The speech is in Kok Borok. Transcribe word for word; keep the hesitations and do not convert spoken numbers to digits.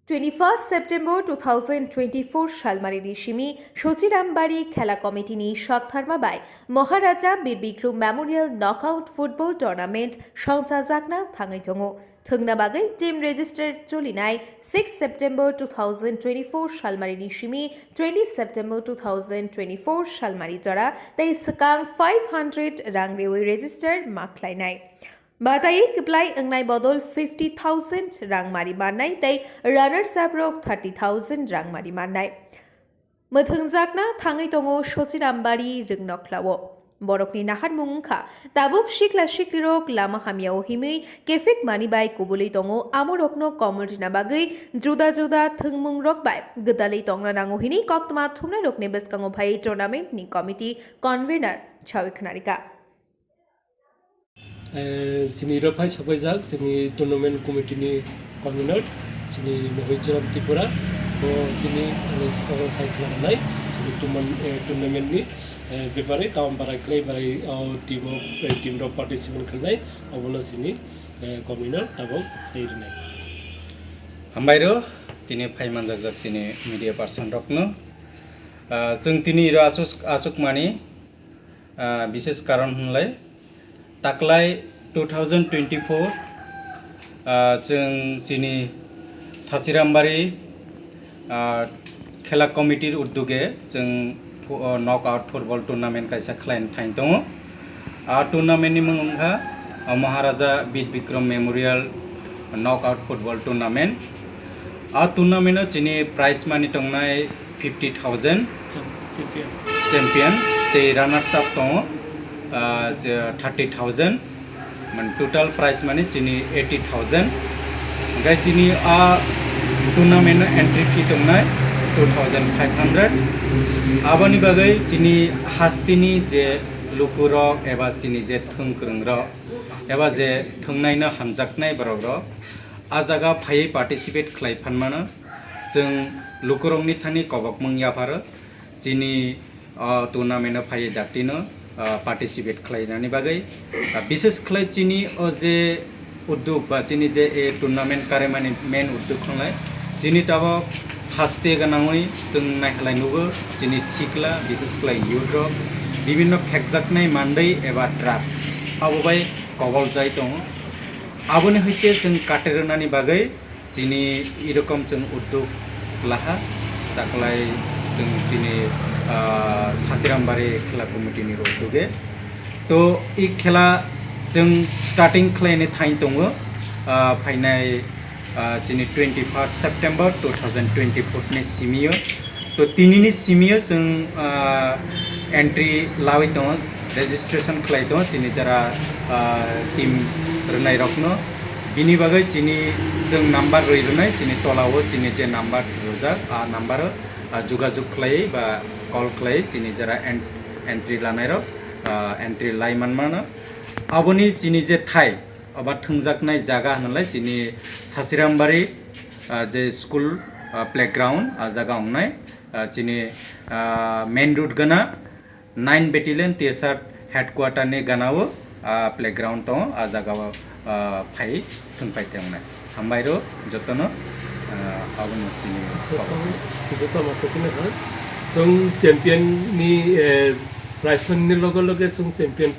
Twenty-first September two thousand twenty-four salmarini simi Sochirambari Khela Committee ni saktharma bai Maharaja Bir Bikram Memorial Knockout Football Tournament songchajakna thangwi tongo. Thwngna bagwi team register cholinai six September two thousand twenty-four salmarini simi twenty September two thousand twenty-four salmari jora tei swkang five hundred rang rewi register ma khlainai. Batai kwplai wngnai bodol fifty thousand rang mari mannai tei runners up rok thirty thousand rang mari mannai. Mwthwngjakna thangwi tongo Sochirambari Rwngnoklao. Borokni naharmung wngkha tabuk sikla siklirok lama hamyao himwi kefik mani bai kubulwi tongo, amorokno komol rina bagwi juda juda thwngmungrok bai gwdalwi tongna nango hwnwi koktwma thumnairokni bwskango phaiwi tournament ni committee convener sawi khwnarikha. Eh, chini ro phai sopaijak chini tournament committee ni convener chini Mohoi Charan Tripura, bo tini ani swkango sai khwlai nai chini tournament, eh, tournament ni, eh, bepare kaam barai khlai barai o team o, eh, team rok participate khlai abono chini, eh, convener tabok sai rwnai. Hambai ro tini phai manjak jak chini media person rok no. Ah, chwng tini ro asuk, asuk mani, ah, bishes karon hwnlai taklai two thousand twenty-four, ah, chwng chini Sachirambari, ah, khela committee ni uddoge chwng phu-, oh, knockout football tournament kaisa khlaina thang tongo. Ah tournament ni mung wngkha, ah, Maharaja Bir Bikram Memorial Knockout Football Tournament. Ah tournament o chini prize money tongnai fifty thousand, champion, tei runners up tongo, ah, thirty thousand, mane total prize money chini eighty thousand. Hingke chini ah tournament o entry fee tongnai two thousand five hundred. Aboni bagwi chini hasteni je lukurok eba chini je thwngkwrwngrok eba je thwngnaino hamjaknai borokrok ah jaga phaiwi participate khlai phanmano. Chwng lukurokni thani kobokmung yapharo. Chini o tournament o phaiwi daktino, ah, participate khlainani bagwi. Ah, bishes khlai chini o je udduk ba chini je e tournament karimani main udduk khlai chini tabok haste gwnangwi chwng naihalai nugo chini sikla bishes khlai youth rok bibinno phekjaknai mandwi eba drugs abo bai kobol jai tongo. Aboni hoite chwng katerwnani bagwi chini irokom chwng udduk laha taklai chwng chini, ah, Sachirambari khela committee ni rok duge. To i khela chwng starting khlaini thain tongo, ah, phainai, ah, chini twenty first September two thousand twenty four ni simio. To tinini simio chwng, ah, entry lawi tongo, registration khlai tongo chini jara, ah, team rwnai rokno. Bini bagwi chini chwng number rwi rwnai chini tolao chini je number rwjak, ah, number o, ah, jugajug khlai ba call khlai chini jara ent-, entry lanai rok, ah, entry lai manmano. Aboni chini je thai, oba thwngjaknai jaga hwnlai chini Sachirambari, ah, je school, ah, playground, ah, jaga wngnai, ah, chini, ah, main road gana nine battalion T S R headquarter ni gana o, ah, playground tongo, ah, jaga o, ah, phai thwngpai tongnai. Hambai ro jotono, ah, abono chini. Kisa sama, kisa sama sasina ha. Chwng champion ni, eh, prize money ni loge loge chwng champion